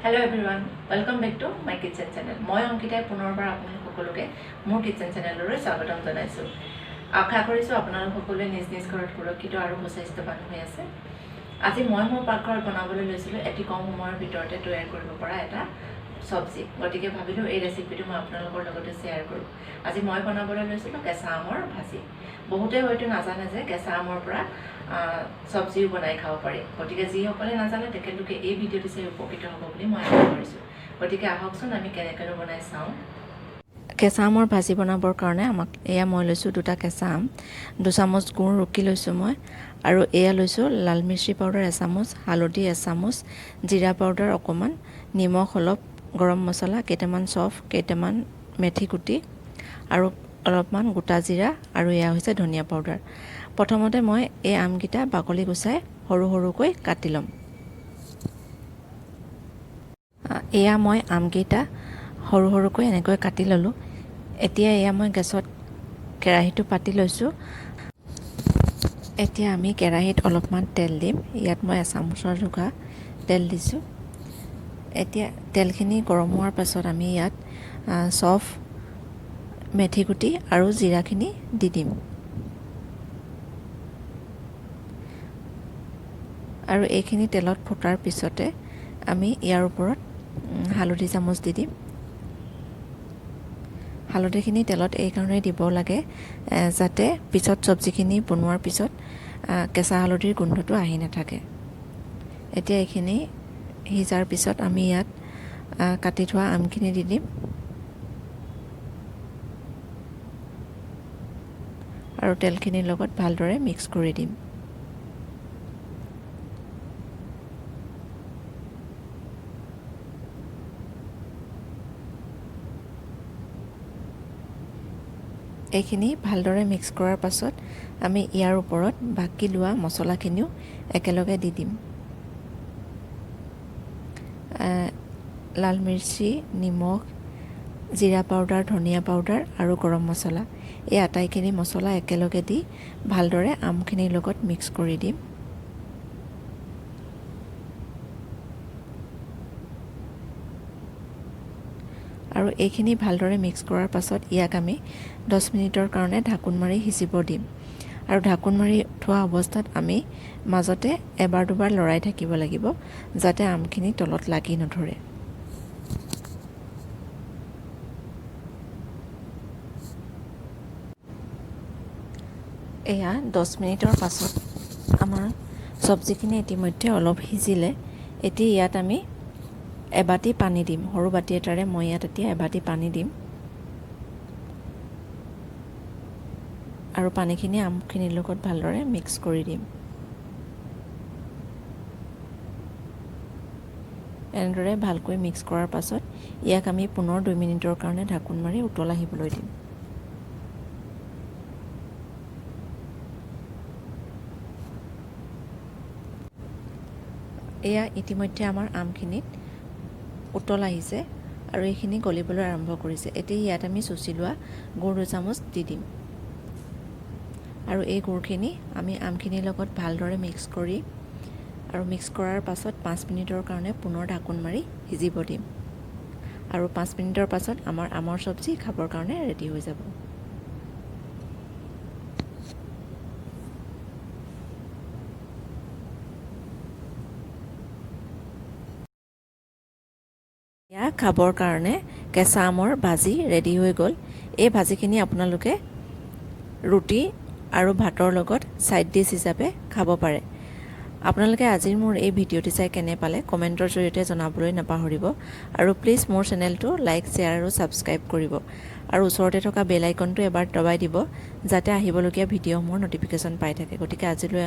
Hello everyone, welcome back to my kitchen channel. মই অংকিতাই পুনৰবাৰ আপোনালোক সকলোকে মোৰ কিটচেন চেনেললৈ স্বাগতম জনাইছোঁ। আশা কৰিছোঁ আপোনালোক সকলোৱে নিজ নিজ ঘৰত সুৰক্ষিত আৰু সুস্বাস্থ্যৱান হৈ আছে। আজি মই মোৰ পাকঘৰত বনাবলৈ লৈছিলোঁ অতি কম সময়ৰ ভিতৰতে তৈয়াৰ কৰিব পৰা এটা চব্জি। গতিকে ভাবিলোঁ এই ৰেচিপিটো মই আপোনালোকৰ লগতে শ্বেয়াৰ কৰোঁ। আজি মই বনাবলৈ লৈছিলোঁ কেঁচা আমৰ ভাজি। বহুতে হয়তো নাজানে যে কেঁচা আমৰ পৰা চব্জিও বনাই খাব পাৰি। গতিকে যিসকলে নাজানে তেখেতলোকে এই ভিডিঅ'টো চাই উপকৃত হ'ব বুলি মই আশা কৰিছোঁ। গতিকে আহকচোন আমি কেনেকৈনো বনাই চাওঁ। কেঁচা আমৰ ভাজি বনাবৰ কাৰণে আমাক এয়া মই লৈছোঁ দুটা কেঁচা আম, 2 চামুচ গুড় ৰুকি লৈছোঁ মই আৰু এয়া লৈছোঁ লাল মিৰ্চি পাউডাৰ এচামুচ, হালধি এচামুচ, জিৰা পাউডাৰ অকণমান, নিমখ অলপ, গৰম মছলা কেইটামান, চফ কেইটামান, মেথি গুটি আৰু অলপমান গোটা জিৰা আৰু এয়া হৈছে ধনিয়া পাউডাৰ। প্ৰথমতে মই এই আমকেইটা বাকলি গুচাই সৰু সৰুকৈ কাটি ল'ম। এয়া মই আমকেইটা সৰু সৰুকৈ এনেকৈ কাটি ল'লোঁ। এতিয়া এয়া মই গেছত কেৰাহীটো পাতি লৈছোঁ। এতিয়া আমি কেৰাহীত অলপমান তেল দিম। ইয়াত মই এচামুচৰ জোখা তেল দিছোঁ। এতিয়া তেলখিনি গৰম হোৱাৰ পাছত আমি ইয়াত চফ, মেথি গুটি আৰু জিৰাখিনি দি দিম আৰু এইখিনি তেলত ফুটাৰ পিছতে আমি ইয়াৰ ওপৰত হালধি চামুচ দি দিম। হালধিখিনি তেলত এইকাৰণেই দিব লাগে যাতে পিছত চব্জিখিনি বনোৱাৰ পিছত কেঁচা হালধিৰ গোন্ধটো আহি নাথাকে। এতিয়া এইখিনি সিজাৰ পিছত আমি ইয়াত কাটি থোৱা আমখিনি দি দিম আৰু তেলখিনিৰ লগত ভালদৰে মিক্স কৰি দিম। এইখিনি ভালদৰে মিক্স কৰাৰ পাছত আমি ইয়াৰ ওপৰত বাকী লোৱা মছলাখিনিও একেলগে দি দিম। লাল মিৰ্চি, নিমখ, জিৰা পাউডাৰ, ধনিয়া পাউডাৰ আৰু গৰম মছলা, এই আটাইখিনি মছলা একেলগে দি ভালদৰে আমখিনিৰ লগত মিক্স কৰি দিম। আৰু এইখিনি ভালদৰে মিক্স কৰাৰ পাছত ইয়াক আমি 10 মিনিটৰ কাৰণে ঢাকোন মাৰি সিজিব দিম। আৰু ঢাকোন মাৰি থোৱা অৱস্থাত আমি মাজতে এবাৰ দুবাৰ লৰাই থাকিব লাগিব, যাতে আমখিনি তলত লাগি নধৰে। এয়া 10 মিনিটৰ পাছত আমাৰ চব্জিখিনি ইতিমধ্যে অলপ সিজিলে। এতিয়া ইয়াত আমি এবাটি পানী দিম। সৰু বাতি এটাৰে মই ইয়াত এতিয়া এবাটি পানী দিম আৰু পানীখিনি আমখিনিৰ লগত ভালদৰে মিক্স কৰি দিম। এনেদৰে ভালকৈ মিক্স কৰাৰ পাছত ইয়াক আমি পুনৰ 2 মিনিটৰ কাৰণে ঢাকোন মাৰি উতল আহিবলৈ দিম। এয়া ইতিমধ্যে আমাৰ আমখিনিত উতল আহিছে আৰু এইখিনি গলিবলৈ আৰম্ভ কৰিছে। এতিয়া ইয়াত আমি চুচি লোৱা গুড় 2 চামুচ দি দিম আৰু এই গুড়খিনি আমি আমখিনিৰ লগত ভালদৰে মিক্স কৰি আৰু মিক্স কৰাৰ পাছত 5 মিনিটৰ কাৰণে পুনৰ ঢাকোন মাৰি সিজিব দিম। আৰু 5 মিনিটৰ পাছত আমাৰ আমৰ চব্জি খাবৰ কাৰণে ৰেডি হৈ যাব। এয়া খাবৰ কাৰণে কেঁচা আমৰ ভাজি ৰেডি হৈ গ'ল। এই ভাজিখিনি আপোনালোকে ৰুটি আৰু ভাতৰ লগত ছাইড ডিছ হিচাপে খাব পাৰে। আপোনালোকে আজিৰ মোৰ এই ভিডিঅ'টি চাই কেনে পালে কমেণ্টৰ জৰিয়তে জনাবলৈ নাপাহৰিব আৰু প্লিজ মোৰ চেনেলটো লাইক, শ্বেয়াৰ আৰু ছাবস্ক্ৰাইব কৰিব আৰু ওচৰতে থকা বেল আইকনটো এবাৰ দবাই দিব, যাতে আহিবলগীয়া ভিডিঅ'সমূহৰ ন'টিফিকেশ্যন পাই থাকে। গতিকে আজিলৈ